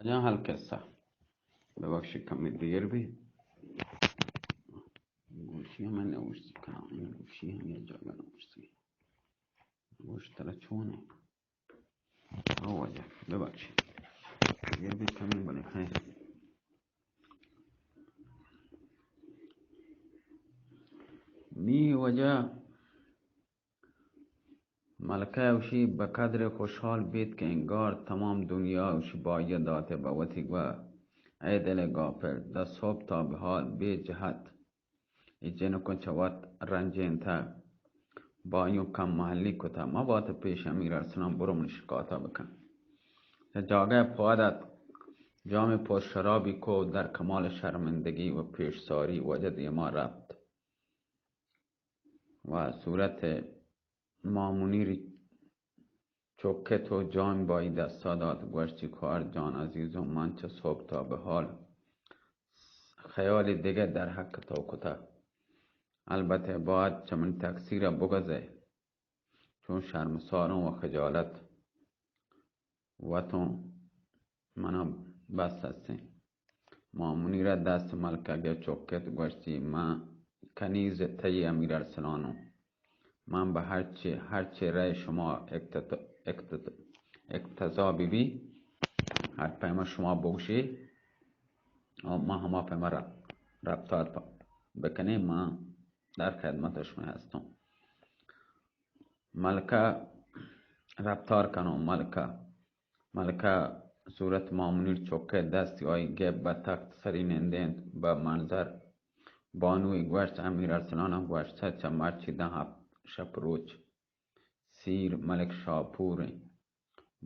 کجا حال قصہ؟ ببخشی کمی دیر بی. گوشی ہمیں نوشتی کنم، این گوشی ہمیں جاگہ نوشتی. گوش ترا چون ہے؟ او واجہ، ببخشی. دیر بی کمی بلے خیر. نی واجہ ملکہ اوشی بہ قدر خوشحال بیت کہ انگار تمام دنیا اوشی بائی داتے بہ وتی گوا. اے دل غافل، داں صبح تا بہ حال بے جہت، اے جنکوں چہ وت رنجینتہ، بایوں کم محلی کتہ، مہ بات پیش امیر ارسلان، برو منی شکاتا بکن. چہ جاگہ پاد ات، جام پر شرابی کو، در کمال شرمندگی و پیش ساری واجہ دیما رفت. و صورت مامونیر چکت و جام بائی دستا دات، گوشتی: خواہر جان عزیزوں، من چہ صبح تا بہ حال خیالی دگہ در حق تو کتہ. البتہ باید چہ منی تقصیرا بگزئے، چون شرمساروں و خجالت وتوں منا بس ہستیں. مامونیرا دست ملکہ گپت، چکت، گوشتی: من کنیز تئی امیر ارسلانوں. من بہ ہرچے، ہرچے رئے شما اقتت-، اقتت-، اقتضا بہ بی، ہر پیما شما بگوشی، او ما ہما پیما رپ-، رپتار پ-، بکنیں، ما در خدمت شما ہستوں. ملکہ رپتار کنوں، ملکہ. ملکہ صورت مامونیر چکئے دست آئی گپت، بہ تخت سری نندینت، بہ منظر بانوی گوشت: امیر ارسلاناں گوشتہ چہ مرچی داں ہپت شپ روچ سیر ملک شاپور انت،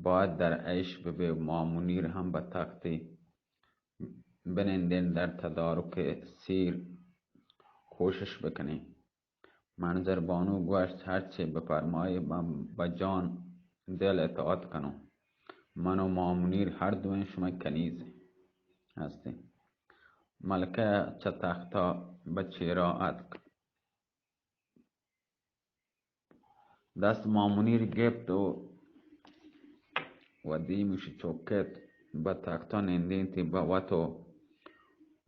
باید در عیش ببے. مامونیر ہم بہ تختی بنندین، در تدارک سیر کوشش بکنیں. منظر بانو گوشت: ہرچے بفرمائے، من بہ جان دل اطاعت کنوں. من و مامونیر ہر دوئیں شمئے کنیز ہستیں. ملکہ چہ تختا بہ چیرا اتک. دست مامونیر گپت و، و دیمش چکت، بہ تختا نندینتی، بہ وت و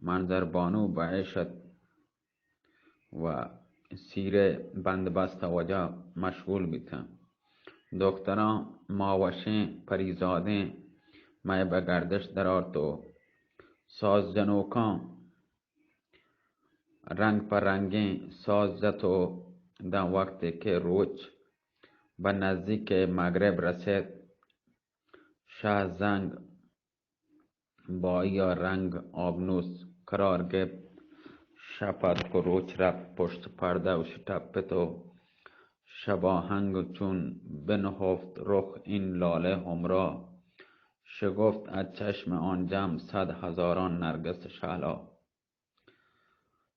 منظر بانو بہ عیشت و سیرئے بندبست وجہ مشغول بیتاں. دختراں ما وشیں پریزادیں مئے بہ گردش درآرت و ساز جنوکاں رنگ پہ رنگیں ساز جت و داں وقتے کہ روچ بہ نزیک مغرب رسیت، شہ زنگ بائی ء رنگ آبنوس قرار گپت. شپ اتک و روچ رپت، پشت پردہ اش ٹپت و شباہنگ چون بنہفت رخ این لاله ہمرا، شگفت از چشم آن جم صد هزاران نرگس شهلا.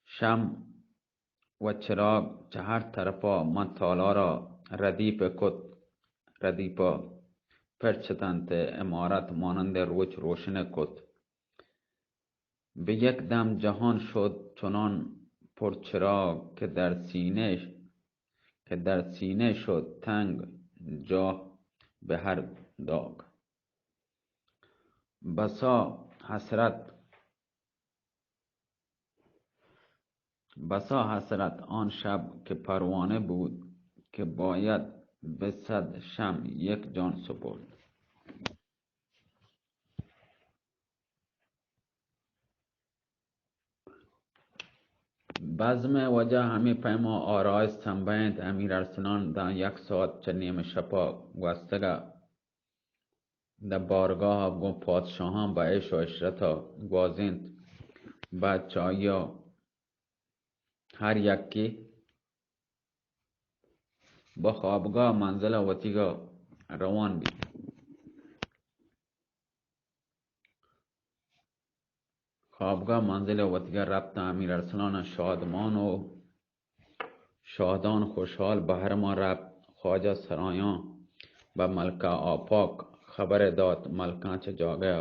شم و چراگ چہ ہر طرفا من تالارا ردیپ کت، ردیپا پرچتنت، عمارت مانند روچ روشن کت. به یک دم جهان شد چنان پر چراغ که در سینه، که در سینه شد تنگ جاه به هر داغ. بسا حسرت بسا حسرت آن شب که پروانه بود که باید به صد شمع یک جان سپرد. بزم ء وجہ ہمے پیما آرائست سمبینت. امیر ارسلان داں یک ساعت چہ نیم شپا گوستگا داں بارگاہ ء گوں پادشاہاں بہ عیش و عشرت ء گوازینت. بعد چہ آئی ء ہر یکے بہ خوابگاہ منزل ء وتیگا روان بیت. خوابگاہ منزل ء وتیگا رپتاں. امیر ارسلان ء شادمان و شادان خوشحال بہر ما رپت. خواجہ سرایاں بہ ملکہ آپاک خبر دات. ملکاں چہ جاگہ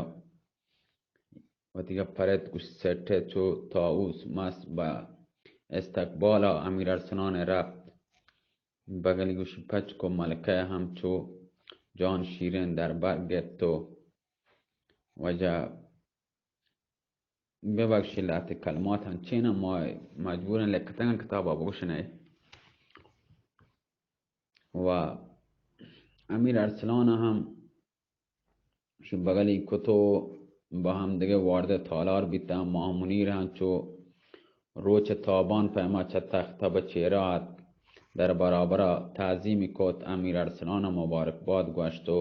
وتیگا پرت، گوشت، سیٹھ چو طاووس مست بہ استقبالا امیر ارسلان رپت. بگلی گوشی پچ کو. ملکہ ہم چو جان شیرین دربر گپت و واجہ ببخشی، لہتے کلمات انچین اَنت، ما مجبور ایں لکتگیں کتابا بگوشیں۔ و امیر ارسلان ہم شی بگلی کت و با ہم دگہ وارد تالار بیتاں۔ ماہ منیر ہم چو روچ تابان پیما چہ تخت بہ چیرا اتک، در برابرا تعظیمی کت، امیر ارسلان مبارکباد گوشت و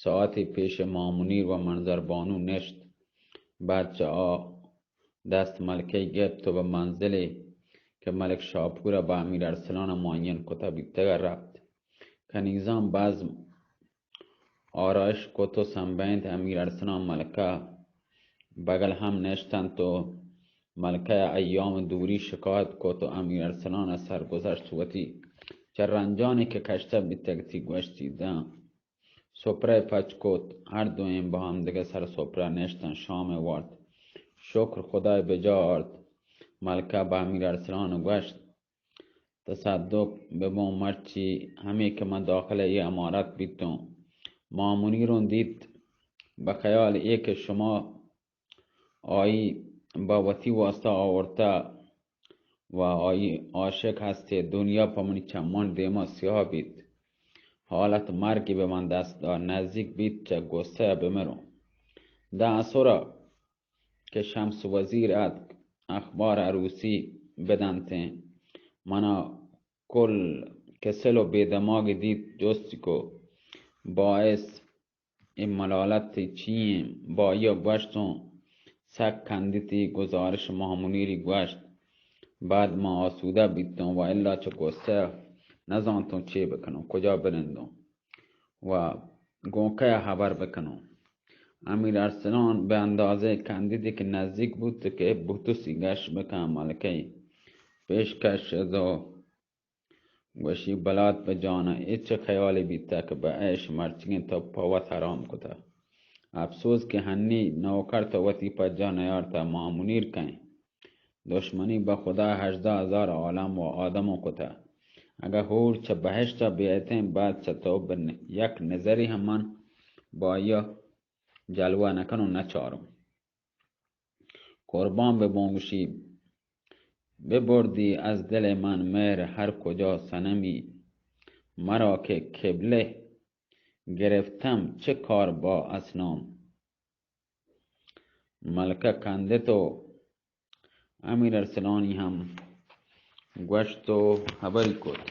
ساعتی پیش ماہ منیر و منظر بانو نشت۔ بعد چہ آ دست ملکہ گپت و بہ منزلے کہ ملک شاپور بہ امیر ارسلان معین کتہ بیتگ رفت۔ کنیزان بزم آرائش کت و سمبینت۔ امیر ارسلان ملکہ بگل ہم نشتنت و ملکہ ایام دوری شکایت کت و امیر ارسلان سرگذشت وتی چہ رنجانی کہ کشتہ بیتگ تی گوشتی داں سپرہ پچ کت۔ ہر دوئیں بہ ہم دگہ سر سپرہ نشتن، شام وارت، شکر خدای بجا آرت۔ ملکہ بہ امیر ارسلان گوشت، تصدق ببوں، مرچی ہمے کہ من داخل اے امارت بیتوں، ماہ منیروں دیت، بہ خیال اے کہ شما آئی بہ وتی واسطہ آورتہ و آئی عاشق ہستے، دنیا پہ منی چمان دیما سیاہ بیت، حالت مرگی بہ من دست دات، نزیک بیت چہ غصہ بمروں۔ داں اسرا کہ شمس وزیر اتک، اخبار عروسی بدنتیں، منا کل کسل و بے دماغی دیت، جستی کو باعث اے ملالت چی ایں؟ با آئی گوشتوں، سک کندتی۔ گزارش ماہ منیری گوشت، بعد ما آسودہ بیتوں و الا چہ غصہ نزانتوں چے بکنوں، کجا بنندوں و گوں کئے ہبر بکنوں۔ امیر ارسلان بہ اندازہ کندتی کہ نزیک بوت کہ بوتسی گش بکن، ملکہ پیشکش دو گوشی، بلات پہ جانا اے چہ خیالے بیتہ کہ بہ عیش مرچیگیں تو پہ وت حرام کتہ۔ افسوس کہ ہنی نوکر تو وتی پجا نیارتہ، ماہ منیر کئیں؟ دشمنی بہ خدا ہژدہ ہزار عالم و آدموں کتہ۔ اگہ ہور چہ بہشتا بیایتیں، بعد چہ تو بہ ن-، یک نظری ہم من با آئیا جلوہ نکنوں، نچاروں۔ قربان ببوں، گوشی، ببردی از دل من مہر ہر کجا صنمی، مرا کہ قبلہ گرفتم چہ کار با اصنام۔ ملکہ کندت و امیر ارسلانی ہم گوشت و ہبری کت۔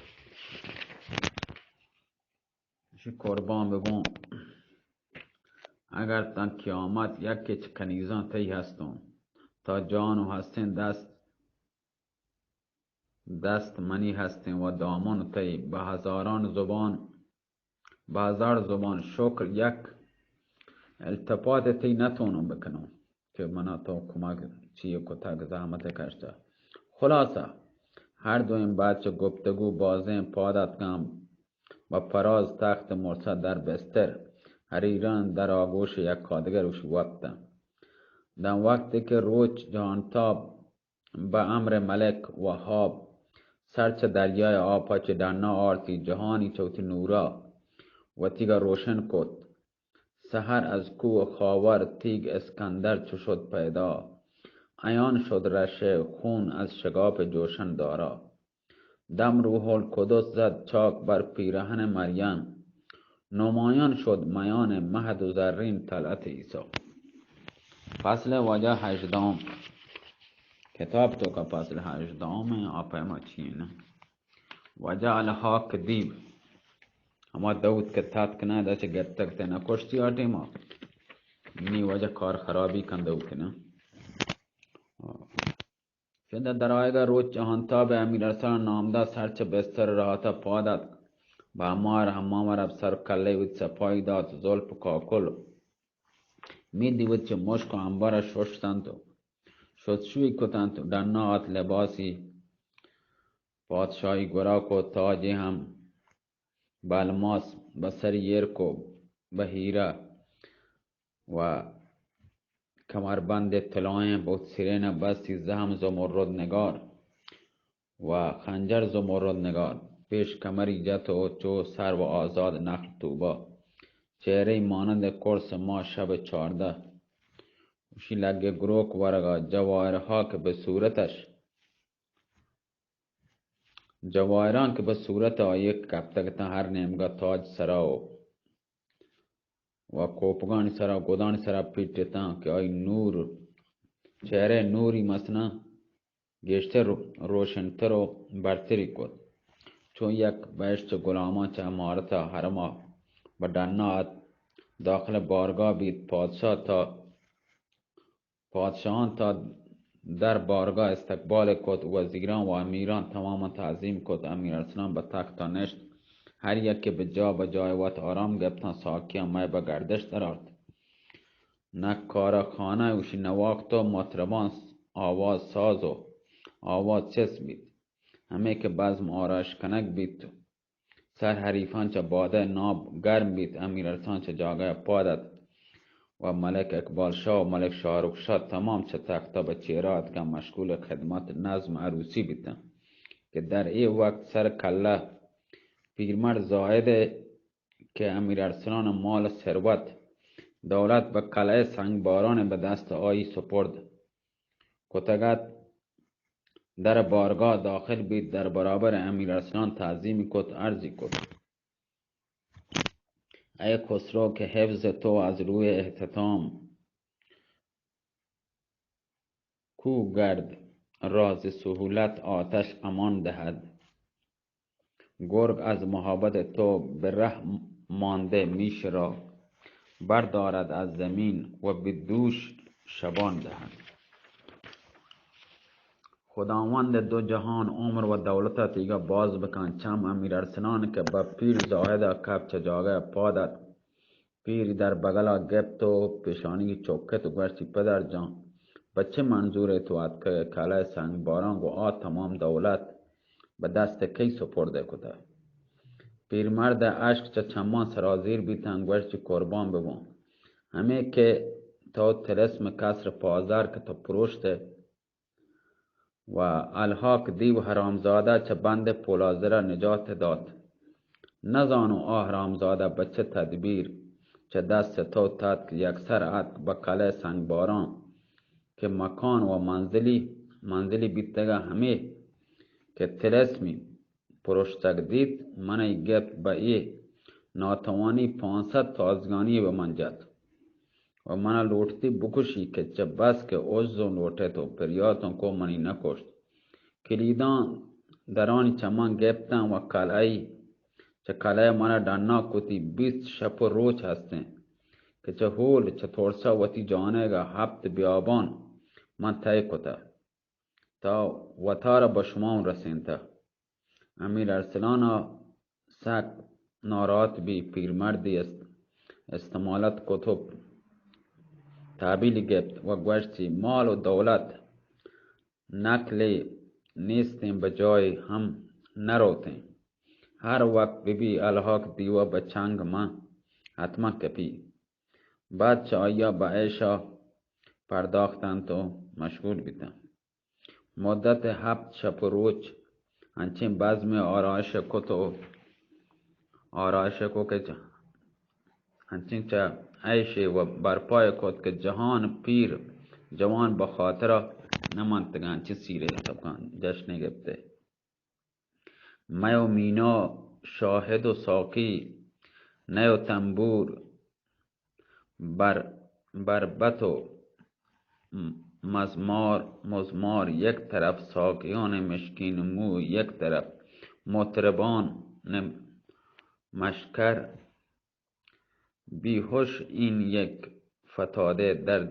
شی قربان ببوں، اگر تاں قیامت یکے چہ کنیزاں تئی ہستوں، تا جان و ہستیں دست، دست منی ہستیں و دامن تئی، بہ ہزاران زبان، بہ ہزار زبان شکر یک التپات تئی نتونوں بکنوں کہ منا تو کمک چی کتگ، زحمت کشتہ۔ خلاصہ، ہر دوئیں بعد چہ گپتگو بازیں پاد اتکاں، بہ پراز تخت مرسا در بستر، حریران در آغوش یکادگر اش وپتاں۔ داں وقتے کہ روچ جہانتاب بہ امر ملک وہاب سر چہ دریائے آپا چہ ڈنا آرتی، جہانی چہ وتی نورا وتیگا روشن کت۔ سحر از کوہ خاور تیگ اسکندر چو شد پیدا، عیان شد رش خون از شگاف جوشن دارا۔ دم روح القدس زد چاک بر پیرہن مریم، نمایان شد میان مہد و زرین طلعت عیسی۔ فصل واجہ ہژدہم، کتاب توکا فصل ہژدہم ایں، آ پیما چی ایں؟ واجہ الحاق دیو، ہما دود کہ تتک نہ داشت گپتگ تے نہ کشتی آ ٹیما۔ نی واجہ کار خرابی کن دود کہ نہ۔ شد در آیگا روچ جہانتاب امیر ارسلان نامدار سر چہ بستر راحتا پاد اتک۔ بہ ہمار حمام رفت، سر کلے وت صفائی دات، زلف کاکل میدی وت چہ مشک و عنبر ششتنت و شستشوی کتنت و ڈنا آت، لباسی پادشاہی گورا کو، تاجے ہم بہ الماس بہ سری ایر کو، بہ ہیرا و کمربند طلائیں بہت سرین بستی، زہم زمرد نگار و خنجر زمرد نگار، پیش کمری جت و چو سرو آزاد نخل طوبا، چہرہ مانند قرص ماہ شب چاردہ، شی لگے گروک ورگا جواہرہا کہ بہ صورتش، جواہراں کہ بہ صورت آئی کپتگ اتاں، ہر نیمگا تاج سرا و، و کوپگانی سرا، گدانی سرا پیٹ اتاں کہ آئی نور، چہرہ نوری مثلاً گیشتر رو-، روشنتر و برتری کت۔ چون یک بہشت چہ غلاماں چہ امارتا حرما بہ ڈنا ات، داخل بارگاہ بیت، پادشاہ تا پادشاہاں تا در بارگاہ استقبال کت، وزیراں و امیراں تماماں تعظیم کت۔ امیر ارسلان بہ تختا نشت، ہر یکے بہ جا بہ جای وت آرام گپتاں، ساکیاں مئے بہ گردش درآرت۔ نہ کارا خانہ اوشی نواخت و مطرباں آواز ساز و آواز چست بیت، ہمے کہ بزم آرائش کنگ بیت۔ سر حریفاں چہ بادئے ناب گرم بیت، امیر ارسلان چہ جاگہا پاد ات و ملک اقبال شاہ و ملک شاہ رخ شاہ تمام چہ تختا بہ چیرا اتکاں، مشغول خدمت نظم عروسی بیتاں کہ در اے وقت سر کلہ پیرمرد زاہدئے کہ امیر ارسلان مال ثروت دولت بہ کلئے سنگ باران بہ دست آئی سپرد کتگ ات، در بارگاہ داخل بیت، در برابر امیر ارسلان تعظیمی کت، عرضی کت: اے خسرو کہ حفظ تو از روی احتشام کو گرد، را ز سهولت آتش امان دهد. گرگ از محبت تو به ره مانده، میش را بردارد از زمین و به دوش شبان دهد. خداوند دو جهان عمر و دولت تیگا باز بکن. چم امیر ارسلان کہ بہ پیر زاہد ء کپ چہ جاگہ ء پاد ات، پیری در بگل ء گپت و پیشانی چکت و گوشتی: پدر جان، بہ چہ منظور ء تو اتکگ ئے؟ کلہ سنگ باراں گوں آ تمام دولت بہ دست کئی سپرد کتہ؟ پیرمرد ء اشک چہ چماں سرازیر بیتاں، گوشتی: قربان بباں، ہمے کہ تو طلسم قصر پازر کہ تو پروشت ئے، و الحاق دیو حرامزادہ چہ بند پولازرا نجات دات۔ نزانوں آ حرامزادہ بہ چہ تدبیر چہ دست تو تتک، یکسر اتک بہ کلہ سنگباراں کہ مکان و منزلی، منزلی بیتگا ہمے کہ طلسمی پروشتگ دیت، منی گپت بہ اے ناتوانی پانسد تازگانی بہ من جت و منا لوٹتی بکشی کہ چہ بس کہ عز و لوٹت و پریاتوں کو منی نکشت۔ کلیداں درانی چہ من گپتاں و کلئی چہ کلئی منا ڈنا کتی۔ بیست شپ و روچ ہستیں کہ چہ ہول چہ ترسا وتی جانگا ہپت بیابان من طے کتہ۔ تا وتارا بہ شما اوں رسینتہ۔ امیر ارسلان ء سک ناراحت بی، پیرمردی است، استمالت کت و تحویلی گپت و گوشتی: مال و دولت نقلے نیستیں، بہ جاہے ہم نہ روتیں۔ ہر وقت بہ بی الحاق دیوہ بہ چنگ من حتما کپی۔ بعد چہ آیا بہ عیشا پرداختنت و مشغول بیتنت۔ مدت ہپت شپ و روچ انچیں بزمے آرائش کت و آرائش کو کہ چہ، انچیں چہ عیشے و برپائے کت کہ جہان پیر جوان بہ خاطرا نہ منتگاں۔ انچیں سیرے سبکان جشنے گپتے۔ مئے و مینا شاہد و ساقی، نئے و تنبور بر، بربط و مزمار، مزمار یک طرف، ساقیان مشکین مو یک طرف، مطربان مشکر بیهوش این یک فتاده در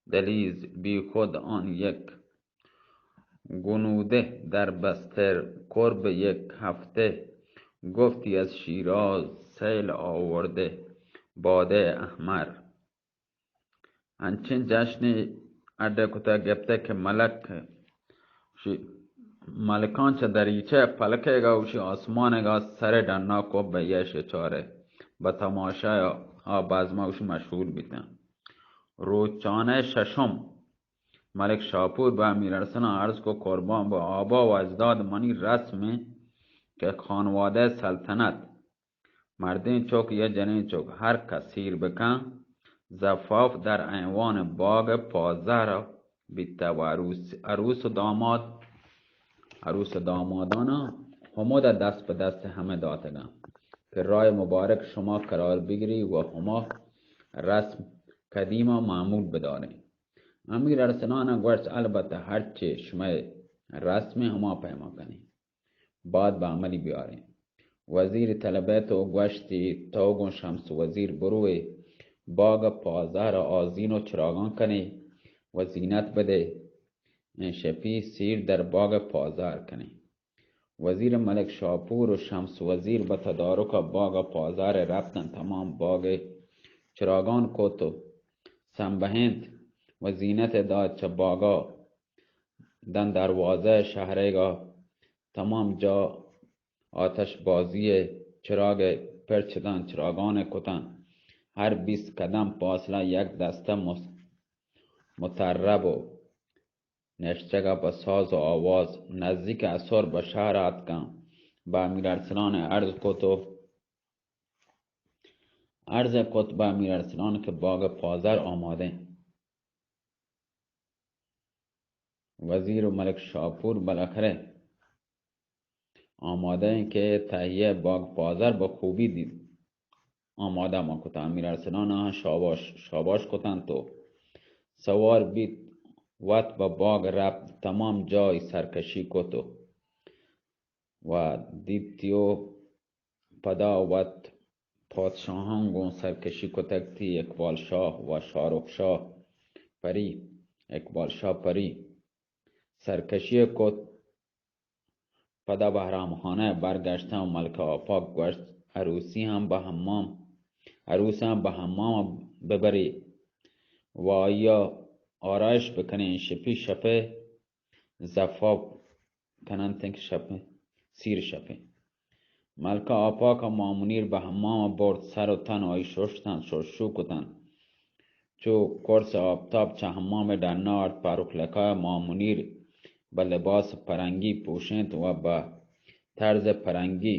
دلیز بیخود آن یک گنوده در بستر قرب یک هفته گفتی از شیراز سیل آورده باده احمر۔ انچیں جشنے اڈ کتہ گپتہ کہ ملک شی ملکاں چہ دریچہ پلکے گا وشی آسمانے گا سر ڈنا کو بہ یش چارے بہ تماشا آ بزمہ وشی مشغول بیتن۔ روچانہ ششم ملک شاپور بہ امیر ارسلان عرض کو قربان بہ آبا و اجداد منی رسمیں کہ خانوادہ سلطنت مردیں چک یا جنیں چک ہر کس سیر بکن، زفاف در ایوان باغ پازهر بیته و عروس، عروس و داماد، عروس و دامادانا همودا دست به دست همه داتگن که رای مبارک شما قرار بگیری و هما رسم قدیما معمول بدارین. امیر ارسلان گوشت: البته هرچه شما رسم هما پیما کنین. باید به عملی بیارین. وزیر طلبت و گوشتی: تو گون شمس وزیر بروی باغ پازهر آزین و چراغان کنی و زینت بده. این شپی سیر در باغ پازهر کنی. وزیر ملک شاپور و شمس وزیر به تدارک باغ پازهر رفتن، تمام باغ چراغان کت و سنبهنت و زینت داد چه باغا دن دروازه شهرگا تمام جا آتش بازی چراغ پرچ دان، چراغان کتن. هر بیست قدم فاصله یک دسته مس-، مطرب و نشتگا به ساز و آواز نزدیک اسور به شهر آتکن. به امیر ارسلان عرض کت و عرض کت به امیر ارسلان که باغ پازهر آماده. وزیر و ملک شاپور بالاخره آماده ایں که تهیه باغ پازهر به خوبی دید. آماده ما کت. امیر ارسلان آنها شاباش، شاباش کتنت و سوار بیت، وت به باغ رفت، تمام جای سرکشی کت و و دیتی و پدا وت پادشاهان گون سرکشی کتگ تی اقبال شاه و شاهرخ شاه پری، اقبال شاه پری سرکشی کت. پدا بهرام خانه برگشتن و ملکه آپاک گوشت: عروسی هم به حمام، عروس هم به حمام ببری و آیا آرایش بکنی. شپی شپه زفاف کننت انت شپیں، سیر شپیں. ملکہ آپاک ء ماں منیر بہ حمام ء برت، سر و تن آئی ششتنت، ششو کتنت. چو قرص آپتاب چہ حمام ء ڈنا آرت، پاروک لکا ء ماں منیر بہ لباس پرنگی پوشینت و بہ طرز پرنگی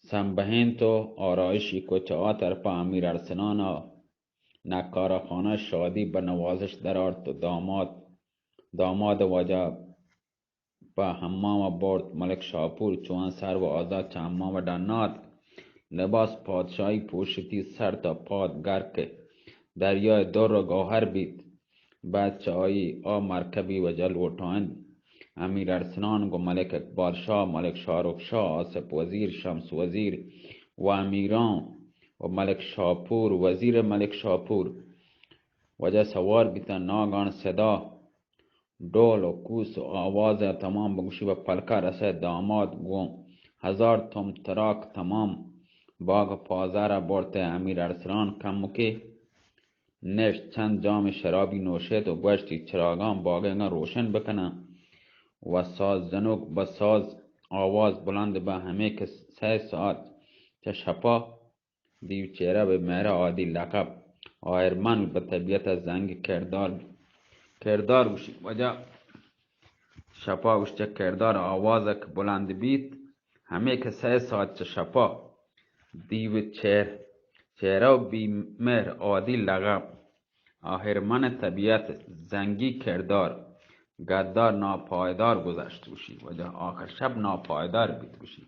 سمبہینت و آرائشی کت. چہ آ طرفا امیر ارسلان ء نقارہ خانہ شادی بہ نوازش درآرت و داماد، داماد واجہ پہ حمام ء برت. ملک شاپور چو آں سر و آزاد چہ حمام ء ڈنات، لباس پادشاہی پوشتی، سر تا پاد گرک دریائے در و گوہر بیت. بعد چہ آئی آ مرکبی وجہ لوٹائینت. امیر ارسلان گوں ملک اقبال شاہ، ملک شاہ رخ شاہ، آصف وزیر، شمس وزیر و امیران و ملک شاپور، وزیر ملک شاپور وجہ سوار بیتن. ناگان صدا ڈول و کوس و آواز ء تمام بگوشی بہ پلکا رسے. داماد گوں ہزار تم تراک تمام باغ پازار ء برت. امیر ارسلان کمکے نشت، چند جام شرابی نوشت و گوشتی: چراگاں باغ انگا روشن بکناں و ساز جنوک بہ ساز آواز بلند بہ، ہمے کہ سئے ساعت چہ شپا دیو چہرہ بہ مہر آدی لقب آہرمن بہ طبیعت زنگ کردار، کردار گوشی وجہ شپا گوشت چہ کردار آواز کہ بلند بیت، ہمے کہ سئے ساعت چہ شپا دیو چہر، چہرہ و بی مہر آدی لغم، آہرمن طبیعت زنگی کردار، گدار ناپائیدار گذشت گوشی، وجہ آخر شب ناپائیدار بیت گوشی.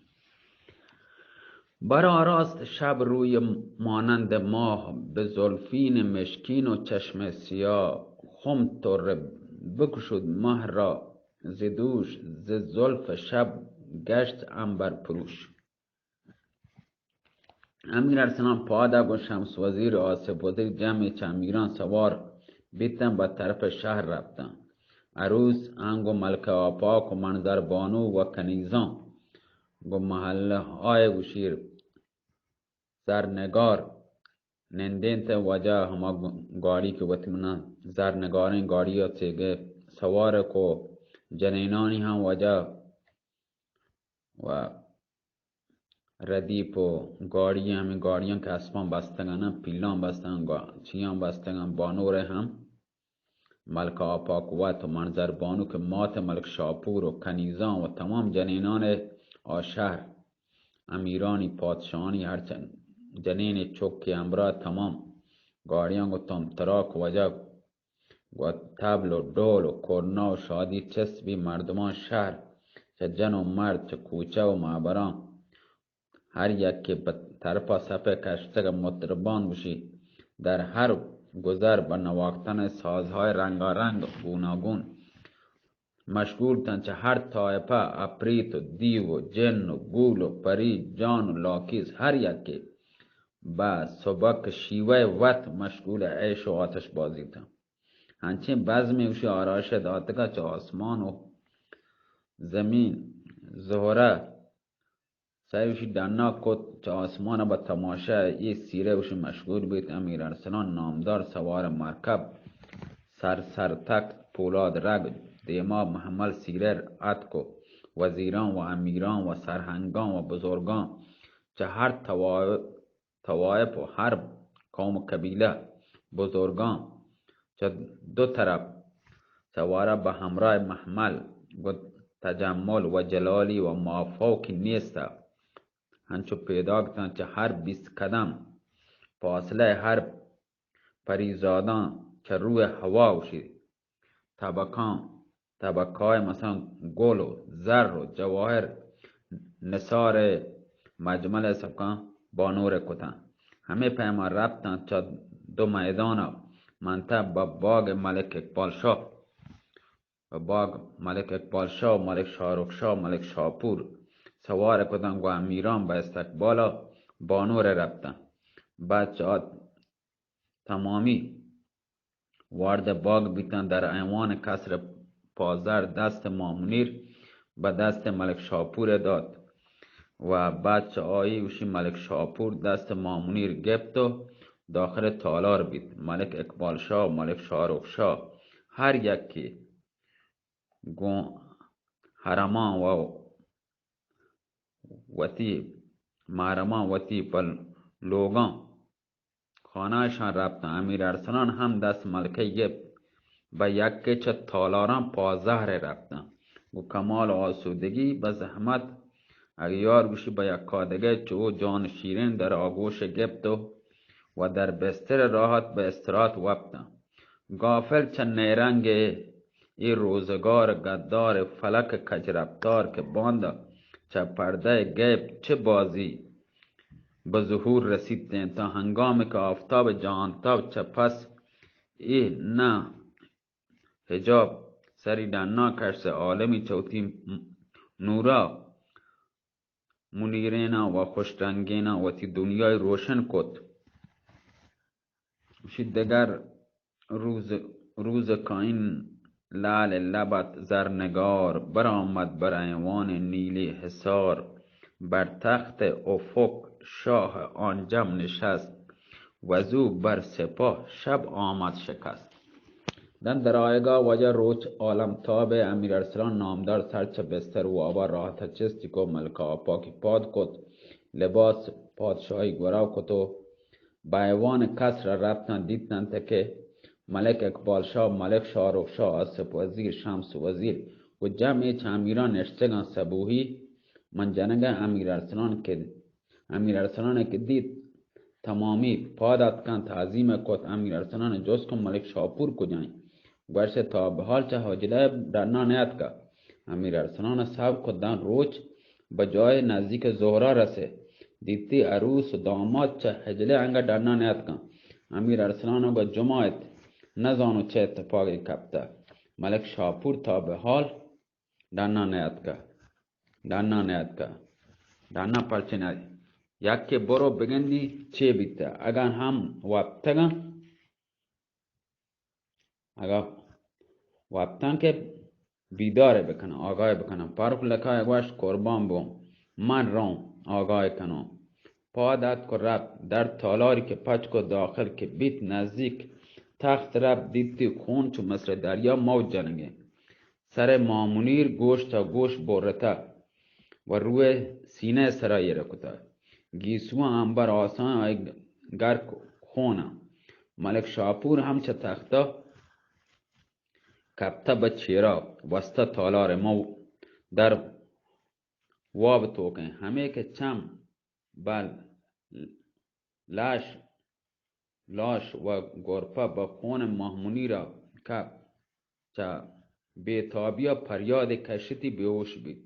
بر آراست شب روی مانند ماه، به زلفین مشکین و چشم سیاه، خم طره بکشود مه را ز دوش، ز زلف شب گشت عنبر پروش. امیر ارسلان پادا گوں شمس وزیر و آصف وزیر جمع چہ امیران سوار بیتن، بہ طرف شہر رفتن. عروس ہم گوں ملکہ آپاک و منظر بانو و کنیزان گوں محلہ آئے گوشیر زرنگار نندینت. وجہ ہما گاڑی کہ وتی منا زرنگاریں گاڑی ء چیگے سوار کو، جنینانی ہم وجہ و ردیف و گاڑی، ہمیں گاڑیاں کہ اسپاں بستگاں، پیلان بستگاں، گا-، چیاں بستگاں، بانورے ہم ملکہ آپاک وت و منظر بانو کہ مات ملک شاپور و کنیزان و تمام جنینان آ شہر، امیرانی، پادشاہانی، ہر چند جنین چک کے ہمراہ تمام گاڑیاں گوں تمتراک وجہ گوں تبل و ڈول و کرنا و شادی چست بی۔ مردمان شہر چہ جن و مرد، چہ کوچہ و معبراں، ہر یکے پہ طرفا صفے کشتگ ء مطربان گوشی، در ہر گذر بہ نواختن سازهای رنگارنگ گوناگون مشغول تن۔ چہ ہر طایفہ، اپریت و دیو و جن و گول و پری، جان و لاکیز، ہر یکے بہ سبک شیوہ وت مشغول عیش و آتش بازی تن۔ ہنچیں بزمے گوشی آرائش داتگا چہ آسمان و زمین، زہرہ، سئے گوشی ڈنا کت، چہ آسمان ء بہ تماشا ء اے سیرہ گوشی مشغول بیت۔ امیر ارسلان نامدار سوار مرکب، سر سر تخت پولاد رگ، دیما محمل سیرہ اتک و وزیران و امیران و سرہنگان و بزرگان چہ ہر طوا-، طوائف و ہر قوم و قبیلہ بزرگان چہ دو طرف سوارا بہ ہمراہ محمل گوں تجمل و جلالی و مافوقی نیست ء انچو پیداک تاں چہ ہر بیست قدم فاصلہ ء ہر پریزاداں چہ روئے ہوا گوشی تبکاں، تبکائے مثلاً گل و زر و جواہر نثار ء مجمل ء سکاں بانور ء کتاں۔ ہمے پیما رپتاں چہ دو میدان ء منتہ بہ باگ ملک اقبال شاہ، بہ باگ ملک اقبال شاہ و ملک شاہ رخ شاہ و ملک شاپور سوار کتاں گوں امیران بہ استقبال ء بانور ء رپتاں۔ بعد چہ آ تمامی وارد باگ بیتاں، در ایوان قصر پازر دست مامونیر بہ دست ملک شاپور دات و بعد چہ آئی گوشی ملک شاپور دست مامونیر گپت و داخل تالار بیت۔ ملک اقبال شاہ و ملک شاہ رخ شاہ ہر یکے گوں حرمان و وتی محرمان وتی پہ لوگاں خانہ اشان رپتاں۔ امیر ارسلان ہم دست ملکہ گپت، بہ یکے چہ تالاراں پازہر رپتاں۔ گوں کمال آسودگی بہ زحمت اگیار گوشی بہ یکادگہ چو جان شیرین در آگوش گپت و و در بستر راحت بہ استراحت وپتاں۔ غافل چہ نیرنگ اے روزگار گدار فلک کج رفتار کہ باندا چہ پردہ غیب چہ بازی بہ ظہور رسیت انت، تا ہنگامی کہ آفتاب جہانتاب چہ پس اے نہ حجاب سری ڈنا کشت، عالمی چہ وتی نورا منیرینا و خوش رنگینا وتی دنیای روشن کت۔ گوشی دگر روز، روز کائن لال لبت زرنگار، برآمد بر ایوان نیلی حصار، بر تخت افق شاه آن جم نشست، وزو بر سپاه شب آمد شکست۔ داں در آیگا واجہ روچ عالمتاب ء امیر ارسلان نامدار سر چہ بستر وابا راحت ء چستی کو ملکہ آپاکی پاد کت، لباس پادشاہی گورا کت و بہ ایوان قصر ء رپتاں، دیتنت کہ ملک اقبال شاہ، ملک شاہ رخ شاہ، آصف وزیر، شمس وزیر و جمعے چہ امیران نشتگاں۔ صبوحی من جنگا امیر ارسلان کہ امیر ارسلان ء کہ دیت، تمامی پاد اتکاں، تعظیم ء کت۔ امیر ارسلان ء جست کت، ملک شاپور کجا انت؟ گوشت، تا بحال چہ حجلہ ء ڈنا نیاتکا۔ امیر ارسلان ء صبر کت، داں روچ بہ جاہ نزدیک زہرا رسے، دیتی عروس و داماد چہ حجلہ انگا ڈنا نیاتکاں۔ امیر ارسلان ء گوشت، جمعہ ات، نزانو چہ اتفاقے کپتہ۔ ملک شاپور تا بحال ڈنا نیاتکہ، ڈنا نیاتکہ۔ ڈنا پرچہ نہ، یکے برو بگندی چے بیتہ۔ اگاں ہم وپتگاں، اگاں وپتاں کہ بیدار بکناں، آگاہ بکناں۔ فرخ لقای گوشت، قربان بوں، من روں، آگاہ کنوں۔ پاد اتک و رپت، در تالاری کہ پچ کت داخل کہ بیت نزدیک تخت رپت، دیتی خون چو مثل دریا موج جنگیں۔ سر مامونیر گوش تا گوش برتہ و روئے سینہ سرا ایر کتہ۔ گیسواں عنبر آساں آئی گرک خوناں۔ ملک شاپور ہم چہ تختہ کپتہ بہ چیرا، وستہ تالار مو در واب توکیں۔ ہمے کہ چم بل لاش لاش و گرپہ بہ خون ماہ منیرا کپت۔ چہ بے تابیا پریادے کشتی، بے ہوش بیت۔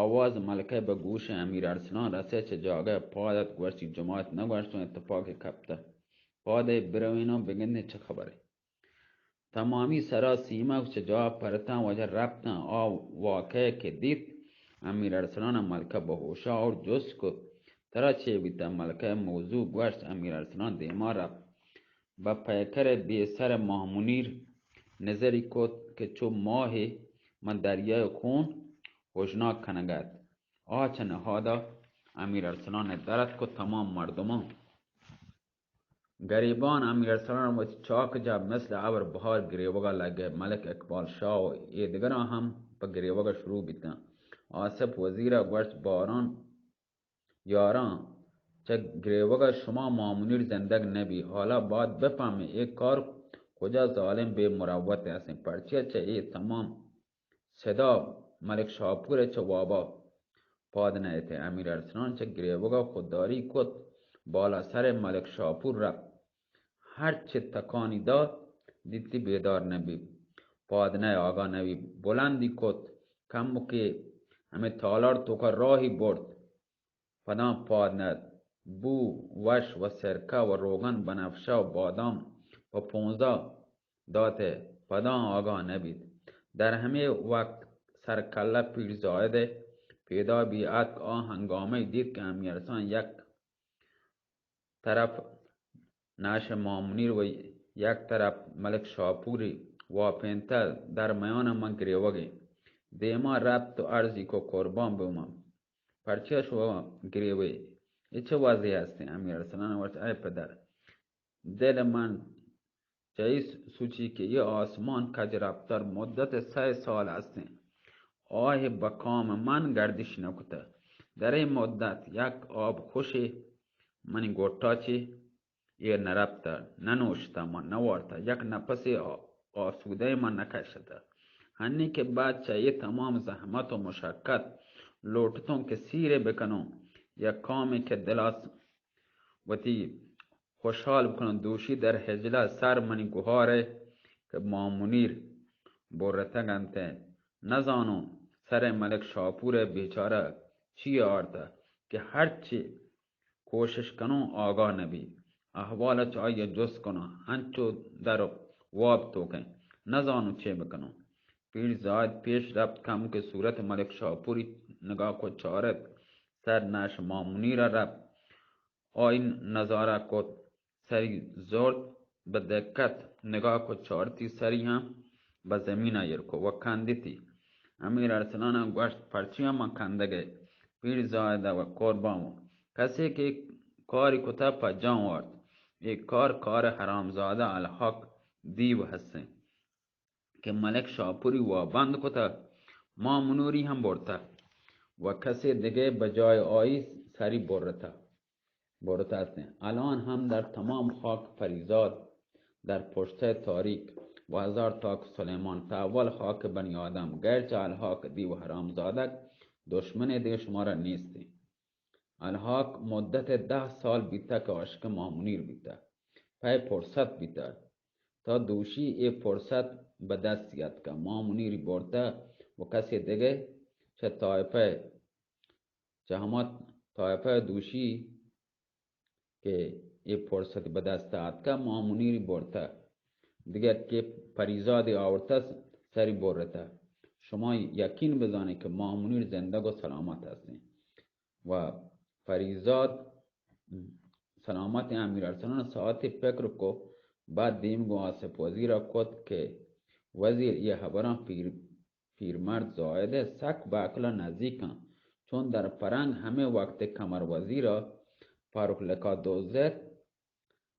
آواز ملکہ بہ گوش امیر ارسلان رسے، چہ جاگہ پاد ات، گوشتی، جماعت نگوشتوں اتفاقے کپتہ۔ پادے بروینوں بگندیں چہ خبرے۔ تمامی سرا سیمگ چہ جاہ پرتاں، واجہ رپتاں۔ آ واقعہ کہ دیت، امیر ارسلان ملکہ بہ ہوشا اور جست کت، ترا چے بیتہ؟ ملکہ موضوع گوشت، امیر ارسلان دیما رپت۔ بہ پیکر بے سر ماہ منیر نظری کت کہ چو ماہے من دریائے خون ہوشناک کنگ ات۔ آ چہ نہادا امیر ارسلان درت کت، تمام مردمان گریبان امیر ارسلان وتی چاک جا مثل ابر بہار گریوگا لگے۔ ملک اقبال شاہ و اے دگراں ہم پہ گریوگا شروع بیتاں۔ آصف وزیرا گوشت، باران یاراں، چہ گریوگا شما ماہ منیر زندگ نبی۔ حالا باید بفہمیں اے کار کجا ظالم بے مروت ہستیں، پرچیا چہ اے تمام صدا ملک شاپور ء چہ وابا پاد نہ ات۔ امیر ارسلان چہ گریوگا خودداری کت، بالا سر ملک شاپور رپت۔ ہرچ تکانی دات، دیتی بیدار نبی، پاد نہ، آگاہ نبی۔ بلندی کت، کمکے ہمے تالار توکا راہی برت۔ پداں پاد نہ ات۔ بو وش و سرکہ و روغن، بنفشہ و بادام پہ پونزا دات ء پداں آگاہ نہ بیت۔ در ہمے وقت سرکلہ پیرزاید ء پیدا بی اتک۔ آ ہنگامہ دیت کہ امیر ارسلان یک طرف ناش مامنیر و یک طرف ملک شاپوری واپینتہ، در میان من گریوگیں۔ دیما رپت و عرضی کو قربان بومم۔ پرچیا شو گریوے؟ اے چہ وضعی ہستیں؟ امیر ارسلان وت، اے پدر، دل من چہ اے سوچی کہ اے آسمان کج رپتر مدت سئے سال ہستیں، آہ بہ کام من گردش نہ کتہ۔ در اے مدت یک آب خوشے منی گٹا چے ایر نہ رپتہ، نہ نوشتہ، من نہ وارتہ، یک نپسے آ-، آسودہ من نہ کشتہ۔ ہنی کہ بعد چہ اے تمام زحمت و مشقت لوٹتوں کہ سیرے بکنوں، یک کامے کہ دلاس وتی خوشحال بکنوں۔ دوشی در ہجلہ سر منی گہارے کہ ماہ منیر برتگ انت ء نزانوں سر ملک شاپور ء بیچارہ چی آرتہ کہ ہرچی کوشش کنوں آگاہ نبی۔ احوال چہ آئی ء جست کناں، انچو در واب توکیں، نزانوں چے بکنوں۔ پیر زاہد پیش رپت، کم کہ صورت ملک شاپوری نگاہ کو چارت، سر ناش ماہ منیر ء رپت۔ آئی نظارہ کت، سری زرت، بہ دقت نگاہ کت، چارتی سری ہم بہ زمین ء ایر کو و کندتی۔ امیر ارسلان ء گوشت، پرچیا من کندگے؟ پیر زاہد ء و قربان و کسے کہ کاری کتہ پجاں وارت۔ اے کار کار حرامزادہ الحاق دیو ہستیں۔ کہ ملک شاپوری وا بند کتہ، ماہ منوری ہم برتہ و کسے دگہ بجائے آئی سری برتہ، برتہ استیں۔ الان ہم در تمام خاک پریزاد در پشتہ تاریک و ہزار تاک سلیمان تحول خاک بنی آدم، گرچہ الحاق دیو حرامزادک دشمن دگہ شمارا نیستیں۔ الحاق مدت دہ سال بیتہ کہ عاشق ماہ منیر بیتہ، پہ فرصت بیتہ، تا دوشی اے فرصت بہ دست یاتکہ۔ ماہ منیری برتہ و کسے دگہ چہ طائفہ، چہ ہما طائفہ دوشی کہ اے فرصت بہ دست آتکہ، ماہ منیری برتہ، دگہ کہ پریزادی آورتہ سری برتہ۔ شما یقین بزانیں کہ ماہ منیر زندگ و سلامت ہستیں۔ و پریزاد سلامت امیر ارسلان ساعتے فکر کو، بعد دیم گوں آصف وزیر ء کت کہ وزیر، یہ خبراں پیر، پیرمرد زاہد ء سک بہ عقل ء نزیک انت، چون در فرنگ ہمے وقت کمر وزیر ء فاروق لقا دزت،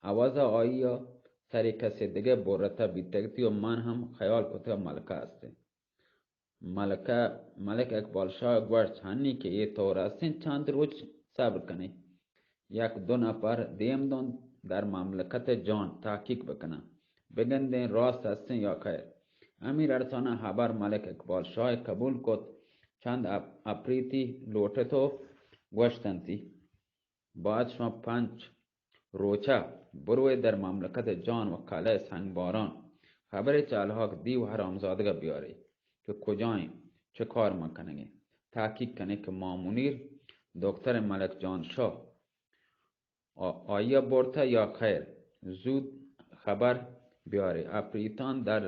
عوض ء آئی ء سرے کسے دگہ برتہ بیتگتی و من ہم خیال کتگ ملکہ است انت۔ ملکہ، ملک اقبال شاہ گوشت، ہنی کہ اے طور استیں، چند روچ صبر کنیں۔ یک دو نفر دیم دنت در مملکت جان تحقیق بکنن، بگندیں راست استیں یا خیر۔ امیر ارسلان ہبر ملک اقبال شاہ قبول کت، چند اپ-، اپریتی لوٹت و گوشتنتی، باید شما پنچ روچا بروئے در مملکت جان و کلہ سنگ باران خبر چالہاک دیو حرامزادگا بیارے کہ کجائیں، چہ کار من کنگیں۔ تحقیق کنے کہ مامونیر دکتر ملک جان شاہ آ-، آئیا برتہ یا خیر، زود خبر بیارے۔ اپریتان در،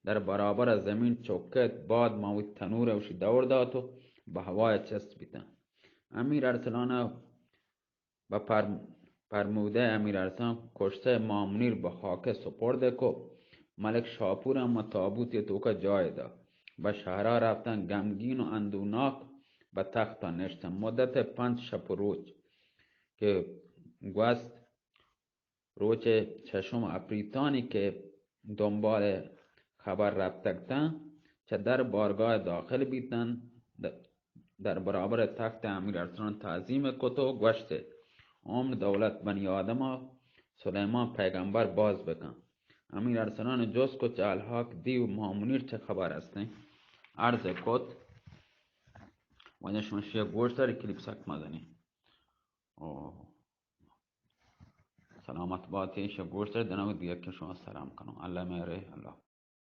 در برابر زمین چکت، بعد ما وتی تنور اوشی دور دات و بہ ہوای چست بیتن۔ امیر ارسلان بہ پر-، پرمودہ امیر ارسلان کشتہ مامونیر بہ خاک سپرد کو۔ ملک شاپور ہم تابوت توکا جای دا۔ بہ شہرا رفتن گمگین و اندوناک بہ تختا نشتن۔ مدت پنچ شپ و روچ کہ گوست، روچ ششم اپریتانی کہ دنبال خبر رپتگتن، چہ در بارگاہ داخل بیتن، د-، در برابر تخت امیر ارسلان تعظیم کت و گوشت، عمر دولت بنی آدم سلیمان پیغمبر باز بکن۔ امیر ارسلان جست کو چہ الحاق دیو مامونیر چہ خبر ہستیں؟ عرض کت، واجہ شما شیئر گوشت داری کلیپ سک مزنی۔ او سلامت باتی، شیئر گوشت داری دنو دیگہ کہ شما سلام کنو۔ اللہ میرے، اللہ۔